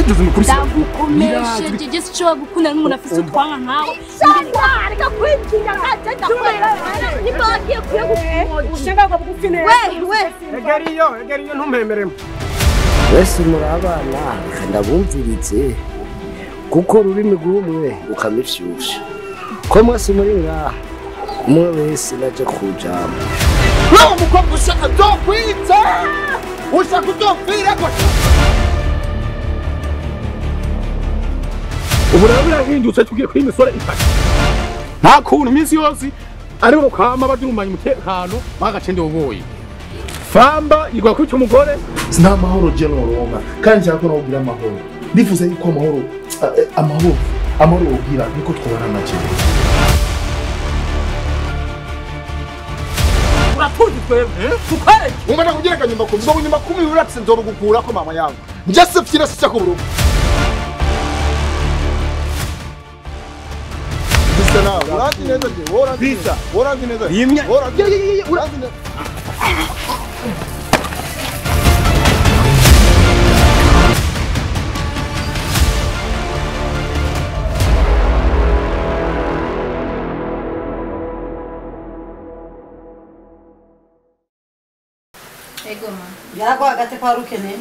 Jeduze mukuri. Ndagukomeshe je sinshobora gukunda n'umuntu afise utwanka nkawe. Shaka reka kwinjira kaje ndakwera. Nimba wagiye kuyagukumoza. Ushaka ko bugufi neza. We we. Egeriyo egeriyo ntumpemeremo. Wese muri abana ndabumviritse kuko rurimi rw'umwe ukamifyusha. Ko mwese muri ngaha umwe wese naje kujama. Wewe mukobwa ushaka uzokwitsa ushaka uzopfira ko ubu rero birahindutse tugiye kuri imisore itatu nta kuntu iminsi yose ari bukama badurumanya umutekano bagacende woboye famba igwa kwica umugore. Sina mahoro je noronka kandi nshaka ko nakugira amahoro ndifuza yuko amahoro amahoro amahoro wogira niko twobana na jewe. Uratuzi twebwe tukwereke umwana kugira kanyumba ku nzobo nyuma 10 uratse nzorugukura ko mama yangu nje se fyira se cyako burundu. Bisa nawe uranzi neza je uranzi bisa uranzi neza uranzi uranzi neza. Ego ma. Yaragwa agate kwa rukene.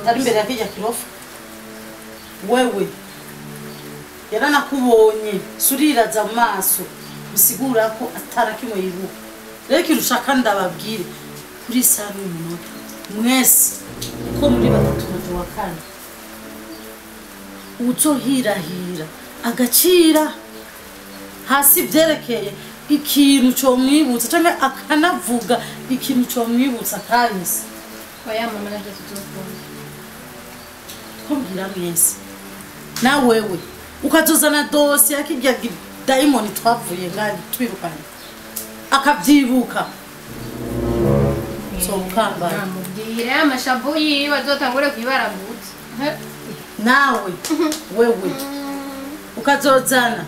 Tari imbere ya kijya kirofa. Wewe. Yaranakubonye suriraza amaso bisigura ko atarakimwe yibuka. Rero kirushaka ndababwire kuri sabe umunota. Mwese ko muri batatu na wa kane. Uzohirahira agacira hasi byerekeye ikintu cyo mwibutsa cyangwa akanavuga ikintu cyo mwibutsa kahise. Oya mama naje tuzokunda. Twumvira mwese. Na wewe ukazozana dossier yakijya diamond twavuye ngani twirukanye. Akavyibuka. So kamba. Namubwira amashabu yiwe azotangure kwibaragutse. Nawe wewe ukazozana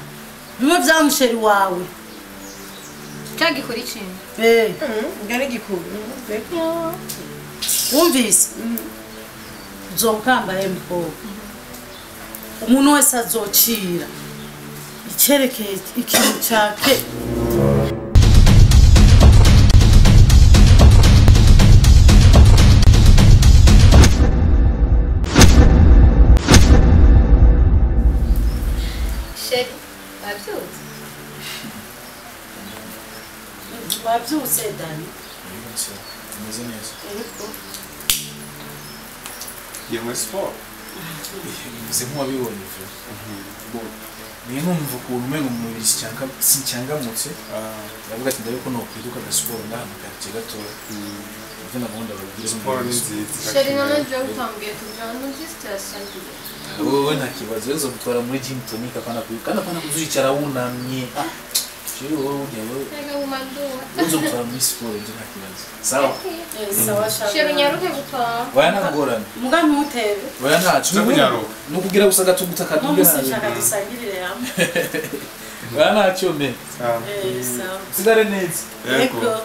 bimwe vya musheri wawe. Cyagikora ikintu. Eh. Ngari gikuru. Wumvise? Uzokamba mko. Umuntu wese azocira icerekeye ikintu cake. Sheri, wabyutse? Wabyutse Dani? Meze neza. Yego. Ngiye sport. Meze nk'uwabibonye vuba. Niyo numva ukuntu umengo mu mubiri sincangamutse. Ndavuga ati ndabe ko nokwiruka na sport ndaha mu quartier gatoya. Ivyo nagomba ndababwira sport ni nziza. Sheri none je utambwiye tujana muri station. Wowe nta kibazo uzo gutwara muri gym tonic akana kwiruka kandi kuzicara wunamye. Sheri wowe ujya wowe. Rega umanduwa. Uzo gutwara muri sport nje nta kibazo. Sawa? Sawa shaka. Sheri nyaruke gutaha. Oya ntangorane. Muga ntutebe. Oya ntaco. Nyaruka. Nukugira gusa gatuguta kaduge nabi. Nshaka dusangirire hamwe. Oya ntacyo me. Sawa. Sawa. Sigare neza. Yego.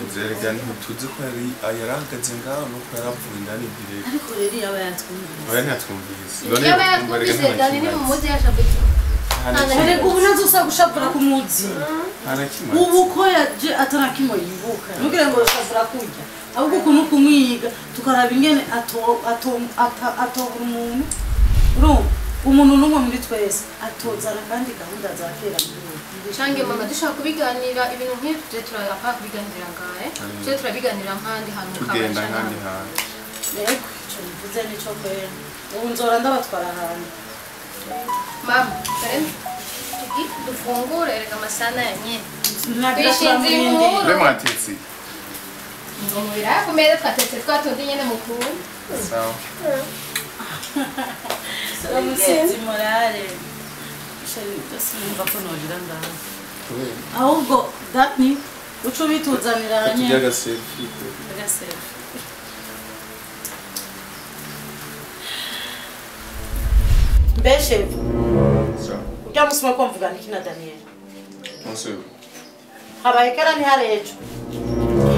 Nzerega ntituzi ko yari yarahagaze ngaho nuko yaravuye indani direct. Ariko rero yaba yatwumvise. Oya ntiyatwumvise. Yaba yatwumvise Dani ni mumuzi yashabuye. Erega ubu ntazosa gushavura ku muzi. Ubu ko yaje atarakimo yibuka. Nugire ngo shavura kurya. Ahubwo ukuntu kumwiga tukaraba ingene atobura umuntu. Urumva umuntu n'umwe muri twese atozana kandi gahunda za kera muri we. Cange mama dushaka kubiganira ibintu nk'ibyo turapfa kubiganira ngahe. Tuje turabiganira nkandi hantu tugenda nkandi hantu. Yego ico mvuze nico kwera. Ubu nzora ndabatwara ahantu. Mama, karen tugi dufungure erega amasana yanye. Twishinze inkuru. Mbe mwatetse. Ngo mubira ku meza twatetse twatundi nyene mukuru. Sawa. Umusinzi morale. Sheri sinumva ko nogira ngaho. Ahubwo Dani uco bituzanira hanye. Tujya agaselfie. Agaselfie. Mbeshe. Sawa. Ujya musoma ko mvugana iki na Daniel? Monsieur. Habaye kera ntihari ejo.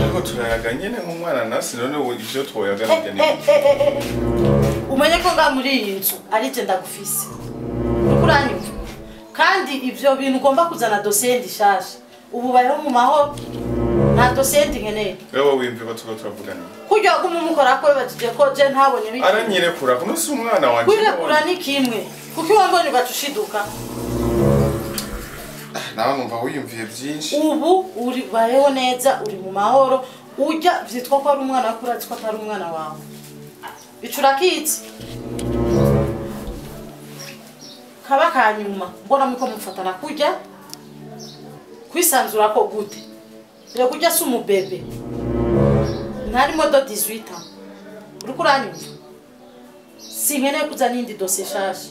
Ariko turayaga nyene nk'umwana nasi none ivyo twoyaga nibyo ni. Umenye ko nga muri iyi nzu ari je ndagufise. Uranyumva? Kandi ivyo bintu ugomba kuzana dossier ndishasha. Ubu bayeho mu mahoro. Nta dossier nkeneye. Wewe wimve ko tuko turavugana. Kurya guma umukora ko batije ko je ntabonye biki. Aranyirekura kuno si umwana wanje. Kwirekura ni kimwe. Kuki wambonye ugatushiduka? Nawe numva wiyumviye byinshi. Ubu uri bayeho neza uri mu mahoro ujya vyitwa ko ari umwana wako urazi ko atari umwana wawe. Bicura kitsi. Kaba kanyuma mbona muko mufatana kujya kwisanzura ko gute. Rero kujya si umubebe. Ntari modo 18 ans. Uriko uranyumva? Sinkeneye kuzana indi dossier shasha.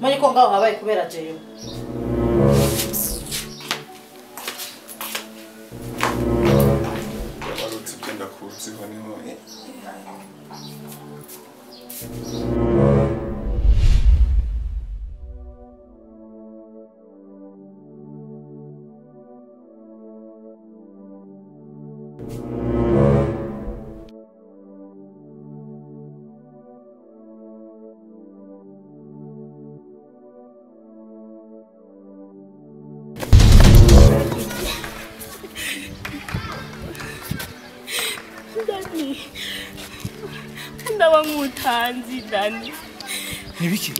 Menye ko ngaho habaye kubera jewe. Ndabangutanzi Dani. Nibiki?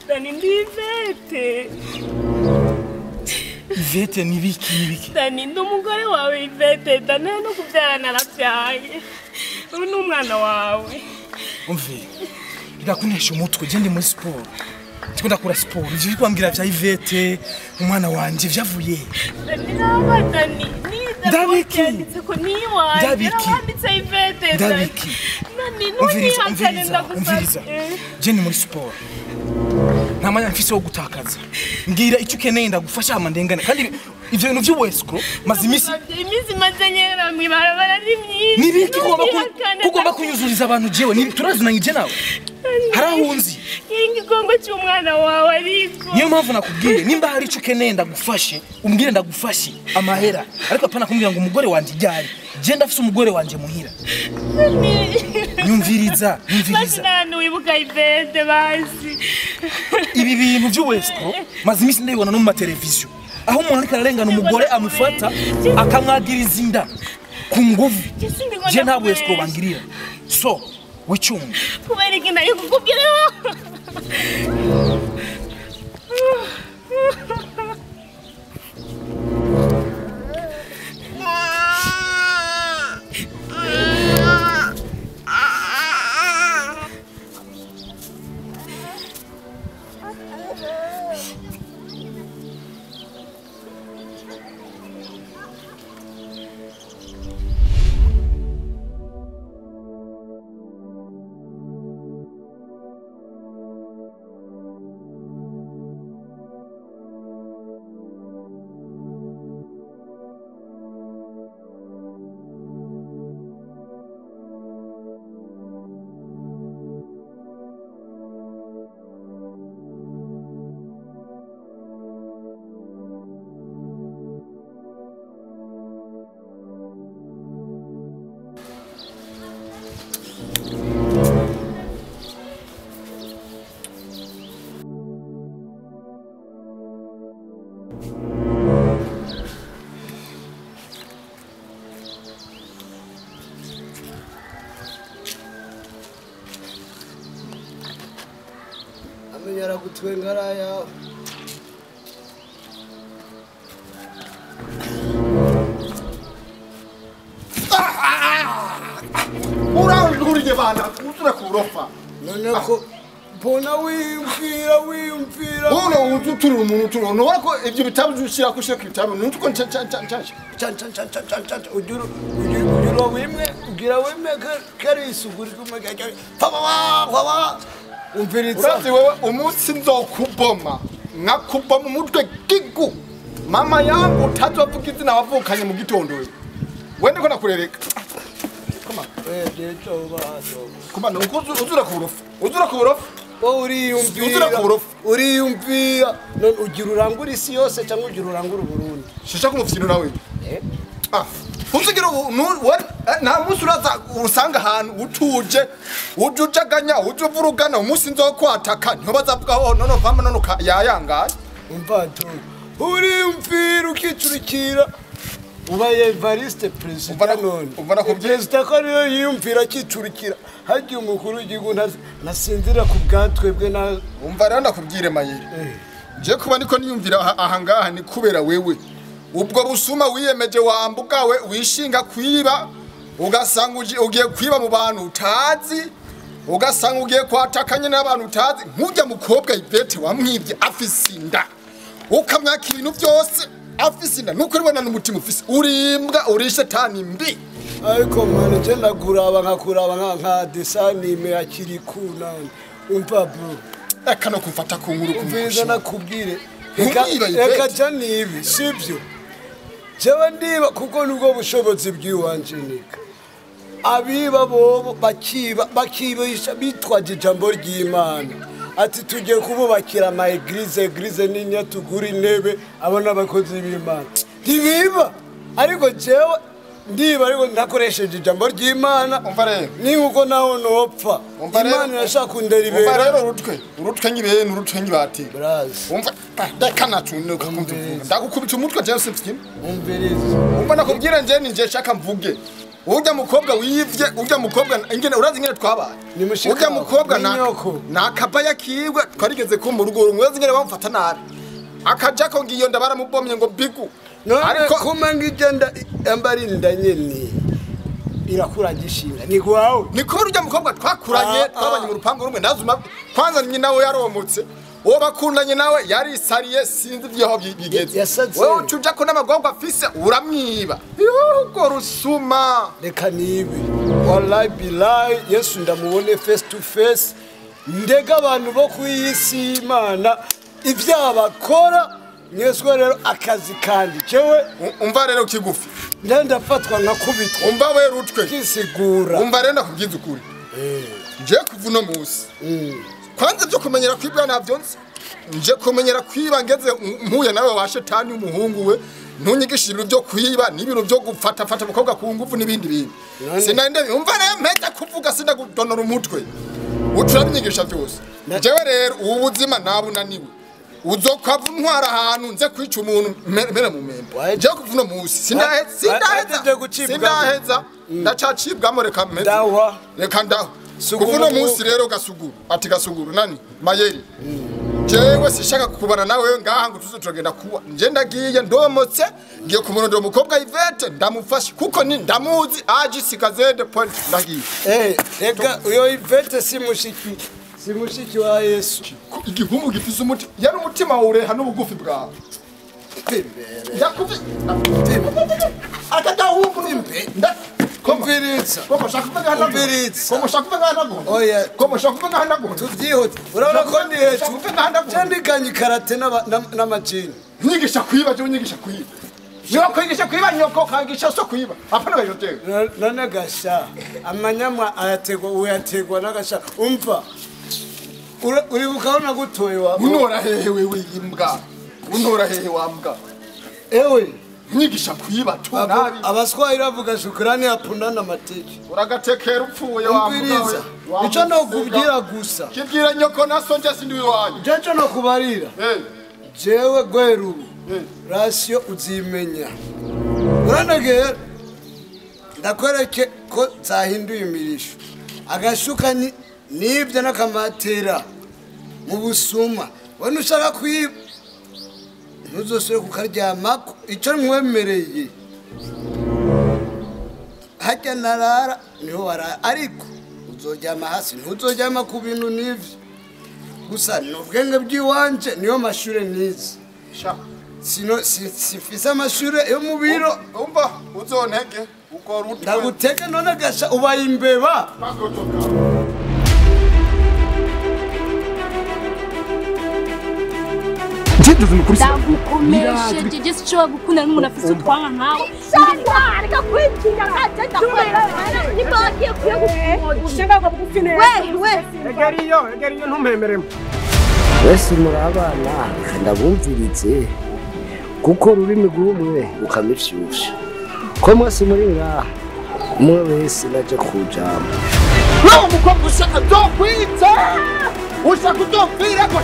Dani ndi Ivete. Ivete nibiki nibiki? Dani ndi umugore wawe Ivete. Dani no kubyara narabyaye. Uri n'umwana wawe. Umve. Ndakunesha umutwe je ndi muri sport. Ndiko ndakora sport. Ivyo bikwambwira vya Ivete umwana wanje vyavuye. Dani naba Dani. Ndabiki. Ndabiki. Ndabiki. Umviriza, umviriza, umviriza. Je ni muri sport. Nta mwanya mfise wo gutakaza. Mbwira icyo ukeneye ndagufasha hama ndengane. Kandi ivyo bintu vy'ubuescro maze imisi maze mwibarabara ari myinshi. Nibiki kugomba kunyuzuriza abantu jewe ni turazunanye je nawe. Harahunzi. Igigongo cy'umwana wawe ariko. Niyo mpamvu nakubwiye nimba hari icyo ukeneye ndagufashe, umbwire ndagufashe amahera. Ariko apana kumbwira ngo umugore wanje ryari. Je ndafise umugore wanje muhira. Nyumviriza, nyumviriza. Basi wibuka Ivete basi. Ibi bintu by'ubuescro maze imisi ndabibona no mu mateleviziyo. Aho umuntu ariko ararengana umugore amufata akamwagiriza inda ku nguvu. Je nta buescro bangirira. So wicunga. Kubera iki nayo kukubwira? Twengaraya Urangurije bana utura kurofa none ko bona wiyumvira wiyumvira uno ututura umuntu utura nobora ko ivyo bitabu ushira ko shira ibitabu nuko nca nca nca nca nca nca nca nca ugira ugira wimwe ugira wimwe kari isuguri kumwe papa papa umviriza. Urazi wewe umunsi nzokuboma nkakuboma umutwe gigu mama yangu utazovuga izina wavukanye mu gitondo wende ko nakurereka. Koma koma uzura ku burofa uzura ku burofa uriyumvira uzura ku burofa uriyumvira none ugira urangura isi yose cyangwa ugira urangura Burundi shisha kumufyino nawe. Ah Uzigira nta munsi uraza usanga ahantu utuje ujujaganya ujuvurugana umunsi nzokwataka niho bazavuga ho none vama none yayangaye. Umva tu urimvira ukicurikira ubaye Evariste president none president ko ariyo yiyumvira akicurikira hagiye umukuru w'igihugu nasinzira ku bwatwebwe na umva rero ndakubwire Mayeri je kuba niko niyumvira aha ngaha ni kubera wewe ubwo busuma wiyemeje wambugawe wishinga kwiba ugasanga ugiye kwiba mu bantu utazi ugasanga ugiye kwatakanye n'abantu utazi nk'ujya mukobwa Yvette wamwibye afise inda ukamwaka ibintu byose afise inda nuko uribona n'umutima ufise urimbwa uri shetani mbi. Ariko mwana je ndaguraba nkakuraba nka desanime ya kirikuna umva bro eka no kumfata ku nkuru kumviza nakubwire reka ja nibi sivyo jewe ndiba kuko nubwo bushobozi bw'iwanje nika abiba bobo bakiba bakibisha bitwaje ijambo ry'Imana ati tugiye kububakira ama eglise nini tugura intebe abona abakozi b'Imana ntibiba ariko jewe ndiba ariko ndakoresheje ijambo ry'Imana ni uko naho nopfa Imana irashaka kundera ibere. Umva rero urutwe ngibene urutwe ngibati umva ndeka nacunuka kumva ndagukubita umutwe jewe sifye umviriza umva nakubwira nje ninje shaka mvuge urya mukobwa wivye urya mukobwa ingene urazi ingene twabaye urya mukobwa na kabaya kiwe twarigeze ko mu rugo rumwe ingene bamufata nabi akajako ngiyo ndabaramubomye ngo bigu ariko kuma ngigenda ambarinda nyene irakura gishinga ni kwawe ni kubera urya mukobwa twakuranye twabanye mu rupango rumwe ndazuma kwanza nyina we yaromutse uwo bakundanye nawe yarisariye sinzi ibyaho bigeze wewe ucuja ko n'amagorwa afise uramwiba yuko rusuma reka nibe wallahi billahi Yesu ndamubone face to face ndega abantu bo ku isi Imana ibyaha bakora Yesu rero akazi kandi jewe umva rero kigufi ndafatwa nkakubitwa umva we rutwe kisigura umva rero ndakubwiza ukuri nje kuva uno munsi kwanza byo kumenyera kwibwa navyo nzi nje kumenyera kwiba ngeze mpuye nawe wa shetani umuhungu we ntunyigisha ibintu byo kwiba n'ibintu byo gufata fata abakobwa ku ngufu n'ibindi bintu sinande umva rero mpeta kuvuga sindagudonora umutwe uturabinyigisha byose jewe rero ubu buzima nabunaniwe uzokwava ntwara ahantu nze kwica umuntu mbere mu membe je kuva uno munsi sindaheza ndacacibwamo reka mpeze reka ndaho kuva uno munsi rero gasuguru ati gasuguru nani Mayeri jewe sishaka kubana nawe ngaha ngo tuze turagenda kuwa nje ndagiye ndomotse ngiye kumurondera umukobwa Yvette ndamufashe kuko ni ndamuzi aje sikazende point ndagiye reka uyo Yvette si mushiki wa Yesu igihumu gifise umuti yari umutima ureha n'ubugufi bwawe ndakuvi akadahungu kumviritsa tuvyihote urabona ko ndi hejuru candikanye ikarate n'amajini nyigisha kwiba jewe nyigisha kwiba niba kwigisha kwiba nyoko kangisha so kwiba apana bajo tewe none gasha amanyama ayategwa uyategwa n'agasha umva uribuka aho nagutoye wa unora hehe wewe imbwa unora hehe wa mbwa ewe nyigisha kwiba tu nabi abaswahili bavuga shukrani yapundana amateke uragatekera upfuye wa mbwa ico nokubwira gusa kibwira nyoko naso nje sindi wanyu jeje no kubarira jewe gweru rasio uzimenya uranagera ndakwereke ko zahinduye imirisho agashuka nibyo n'akamatera mu busuma wena ushaka kwiba ntuzosubire kukaryamako icyo nkwemereye hajya narara niho warara ariko uzoryama hasi ntuzoryama ku bintu n'ivyo gusa ni ubwenge bw'iwanje niyo mashure nize sino sifise amashure yo mu biro umva uzontege ukora utwe ndagutege none gasha ubaye imbeba Ndagukomeshe jeje sinshobora gukundana n'umuntu afise utwanka nkawe. Reka kwinjira nimba wagiye Ushinga bugufi neza. We Egera iyo ntumpemeremo. Wese muri abana reka ndabumvirize kuko ururimi rw'umwe rukamifyusha. Ko mwese muri ngaha umwe wese naje kujama. Wewe mukobwa ushaka nzokwica, ushaka uzopfireko.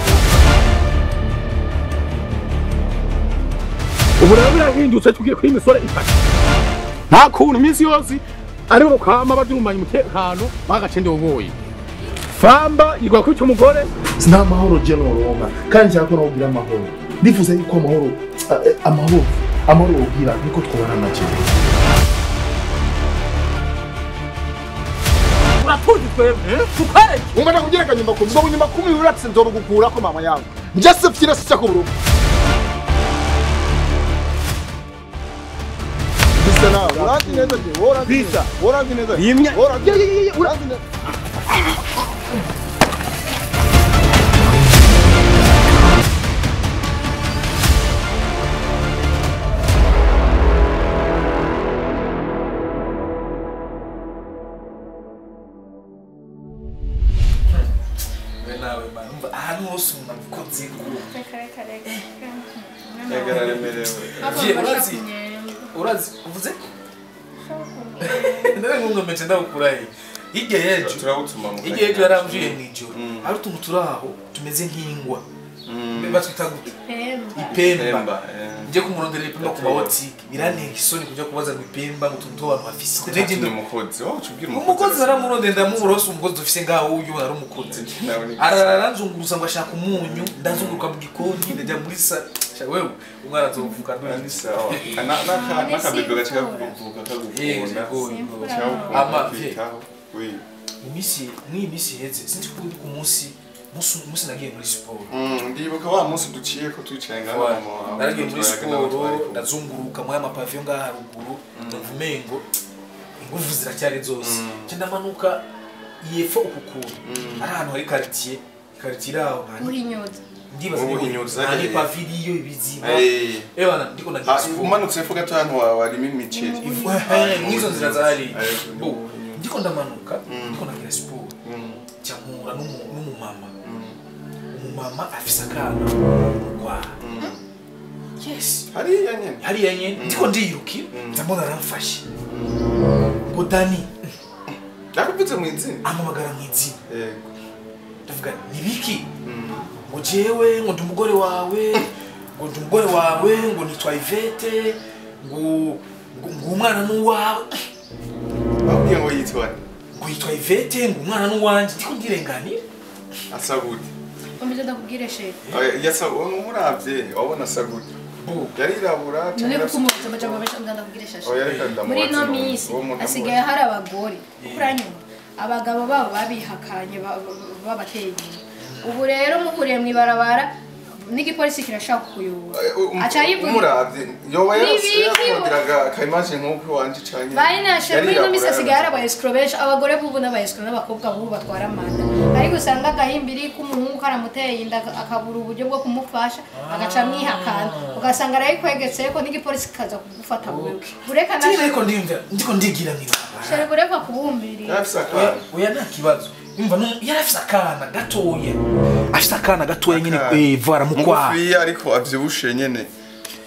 Ubu rero birahindutse tugiye kuri imisore itatu. Nta kuntu iminsi yose aribo kama badurumanya umutekano bagacende uboye. Famba igwa kwica umugore. Nta mahoro je noronka kandi nshaka ko nawe ugira amahoro. Ndifuza yuko amahoro amahoro amahoro ugira niko twabana na jewe. Uratuzi twebwe tukwereke. Ungana kugereka nyumba kumi ngo nyumba kumi uratse nzorugukurako mama yangu. Nje sifira sicako burundu. Bisa nawe urazi neza je, urazi neza. Urazi neza. Urazi urazi neza. Urazi uvuze ndabe ngungomeje ndakuraye hirya yejo turabutuma mu hirya yejo yaramvuye mwijoro ari utuntu turaho tumeze nk'ingwa batwita gute ipemba nje kumurondera ipemba ku mabotike birantera isoni kujya kubaza ngo ipemba ngo tuntu abantu bafise nje umukozi wowe ucubwira umukozi aramurondera ndamurose umukozi dufise ngaho uyu ari umukozi araranzunguruza ngo ashaka umunyu ndazunguruka mu gikoni ndajya muri sa wewe umwana azovuka ni sawa n'akabebe gace kavuka kagukunda ama oui imisi ni imisi heze sinzi ko ku munsi musi nagiye muri siporo ndibuka wa munsi duciye ko twicaye ngaho mama naragiye muri siporo ndazunguruka mu y'amapavyo ngaha haruguru ndumva umengo inguvu ziracyari zose nce ndamanuka yepfo uku kuntu ari ahantu hari quartier quartier aho Buhinyuza ndibaza ni paviliyo ibiziba ebana ndiko nagiye siporo umanutse epfo gato ahantu warima imiceri mwizo nzira zahari ndiko ndamanuka ndiko nagira siporo nca n'umumama umumama afise akana mukwaha yes hariya nyene hariya nyene ndiko ndiyirukira ndabona aramfashe ngo Dani ndakubwize mw'izina amamagara mw'izina yego ndavuga nibiki ngo jewe ngo ndi umugore wawe ngo ndi umugore wawe ngo nitwa Ivete ngo ngo umwana n'uwawe babwiye ngo yitwa ngo yitwa Ivete ngo umwana n'uwanje ndiko ndirenganira asa gute Umeze ndakubwire shefe. Yasa umuravye wabona asa gute? Yarirabura cyane kumubuza amajambo menshi ndakubwire shasha. Muri no minsi asigaye hari abagore kuranyuma abagabo babo babihakanye babateye. Ubu rero muhuriye mwibarabara n'igipolisi kirashaka kuyobora. Aca yivuga umuravye yoba yarasiraga ka image nkuko wanje canye. Bari nashe muri no minsi asigaye hari aba escroc benshi abagore bubu n'aba escroc n'abakobwa bubu batwara amanda. Ariko usanga agahimbiri k'umuhungu karamuteye inda akabura uburyo bwo kumufasha agaca mwihakana ugasanga arayikwegetse ko n'igipolisi kaza kugufata wewe. Bureka nashe ariko ndimva ndiko ndigira mwibara. Shari bureka kubumbirira. Oya nta kibazo. Umva yarafise akana gatoya. Afise akana gatoya nyene vara mukwa. Mugufi ariko avyibushe nyene.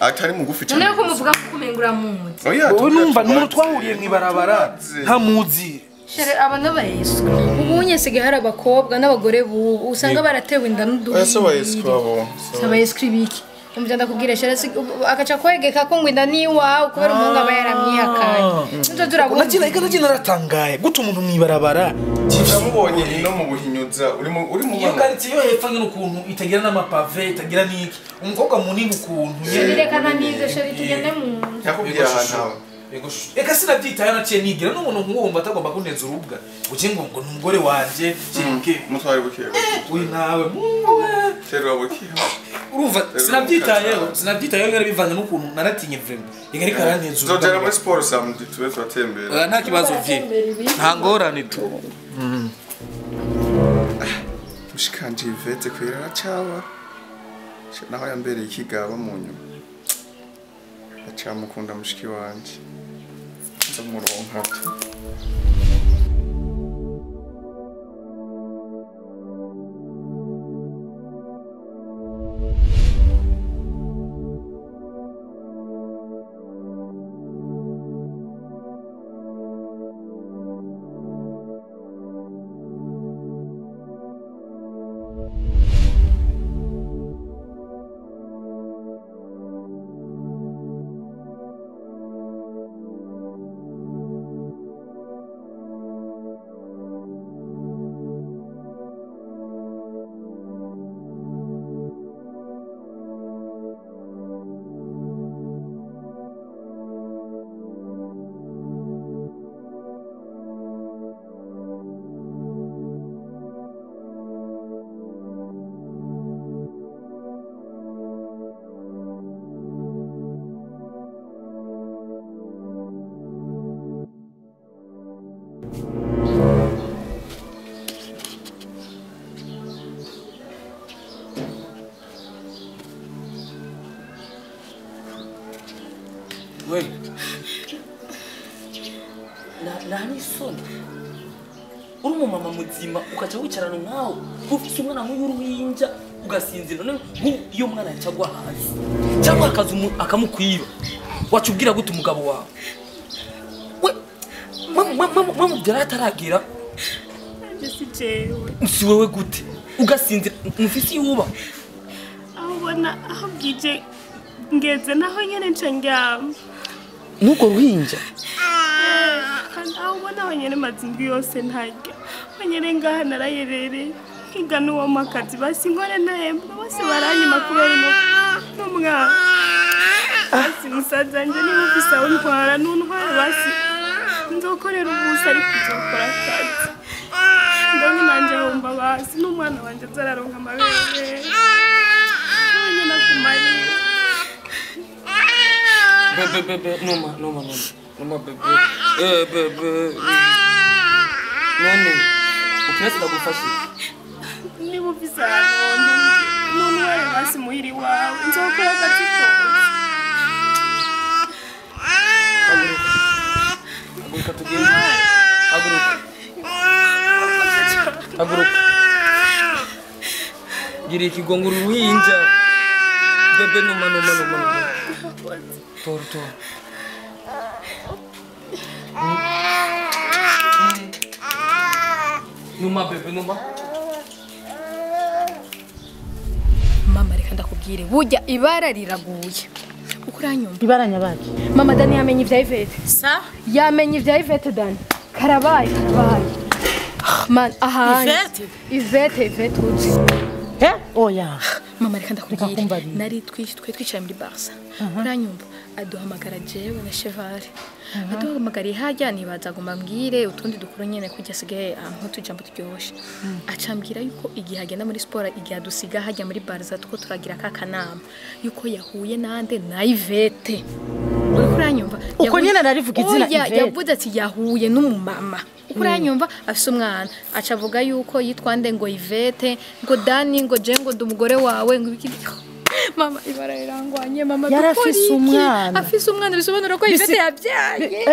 Atari mugufi cyane. None ko muvuga ko kumengura muzi. Wowe numva n'umuntu twahuriye mwibarabara nta muzi. Shere aba n'abayeswa. Ubunye sigaye hari abakobwa n'abagore bubu usanga baratewe inda n'uduhi. Ese abayeswa bo. Abayeswa ibiki? Umva ndakubwira shere akaca kwegeka ko ngo inda ni iwawe kubera umuhungu aba yaramwihakanye. Nzo turabona. Nagira naratangaye guta umuntu mwibarabara. Namubonye ino mu buhinyuza uri mu iyo quartier yo hepfo nyine ukuntu itagira n'amapave itagira n'iki umukobwa munini ukuntu Shere reka nanize shere tugende mu nzu. Yakubwiye ahantu aho. Eka sinabyitaye naciye nigira n'umuntu nk'uwo atagomba kuneza urubwa uke ngo ngo n'umugore wanje kiruke mutware buke uyu nawe mungu terwa buke urumva sinabyitayeho ngara bivanye n'ukuntu naratinye vraiment reka reka araneza urubwa nzogera muri siporo samedi tube turatembera nta kibazo vye nta ngorane tu mushikanje Ivete kwera aracaba naho yambereye ikigaba mu nyuma acamukunda mushiki wanje nzamuronka tu. We nani soni uri umumama muzima ukaca wicarana nkawe ufise umwana nk'uruhinja ugasinzira none iyo mwana yacagwa hasi cyangwa akaza akamukwiba wacubwira gute umugabo wawe we mwe ataragira si wewe gute ugasinzira mufise yuba aho ubona aho bwije ngeze naho nyene nca ndyama nuko ruhinja aho ubona aho nyene maze indwi yose ntarya aho nyene ngaha narayerere nkiga n'uwo makazi basi nkore ntahembwa bose baranyima kubera n'umwana basi musaza wanje niba ufise aho ntwara n'untwara basi nzokorera ubusa ariko nzokora akazi ndabona nanje wumva basi n'umwana wanje azararonka amabere nyene akumarira. Bebe bebe noma noma noma noma bebe bebe none ukirasi ndagufashe niba ufise ahantu n'untware basi muhiri wawe nzokora akazi kose. Haguruka tugende. Haguruka. Haguruka. Gira ikigonguru uruhinja. Bebe noma noma noma noma. Tora tora. Numa bebe numa. Mama reka ndakubwire burya ibara riraguye. Ukuranyumva ibara nyabaki. Mama Dani yamenye ivya Ivete. Sa? Yamenye ivya Ivete Dani. Karabaye karabaye. Man aha. Ivete? Ivete Ivete uzi. Eh? Oya. Mama reka ndakubwire. Nari twicaye muri Barca. Uranyumva aduhamagara jewe na Cheval. Aduhamagara hajya nibaza ngo mbambwire utundi dukuru nyene kujya sigaye nk'utujambo turyoshe. Acambwira yuko igihe agenda muri sport igihe adusiga hajya muri Barca tuko turagira ka kanama yuko yahuye nande na Ivete. Uranyumva uko nyene narivuga izina Ivete. Yavuze ati yahuye n'umumama. Uranyumva afise umwana acavuga yuko yitwa nde ngo Ivete ngo Dani ngo je ngo ndumugore wawe ngo ibiki. Mama ibara irangwanye mama yarafise umwana afise umwana bisobanura ko Ivete yabyaye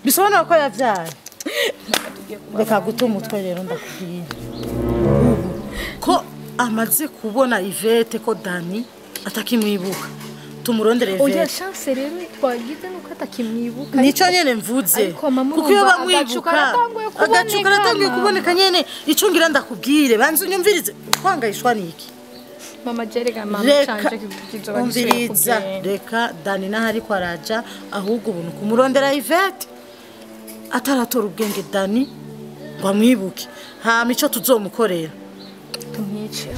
bisobanura ko yabyaye. Reka guta umutwe rero ndakubwira ubu ko amaze kubona Ivete ko Dani atakimwibuka tumurondere Ivete. Oya chance rero twagize nuko atakimwibuka nico nyene mvuze kuko iyo bamwibuka agacuka aratanguye kuboneka nyene ico ngira ndakubwire banze unyumvirize kwangayishwa niki. Mama jerega mama canje kizoba umviriza reka Dani nahari ko araja ahubwo ubuntu kumurondera Ivete ataratora ubwenge Dani ngo amwibuke hama ico tuzomukorera tumwice.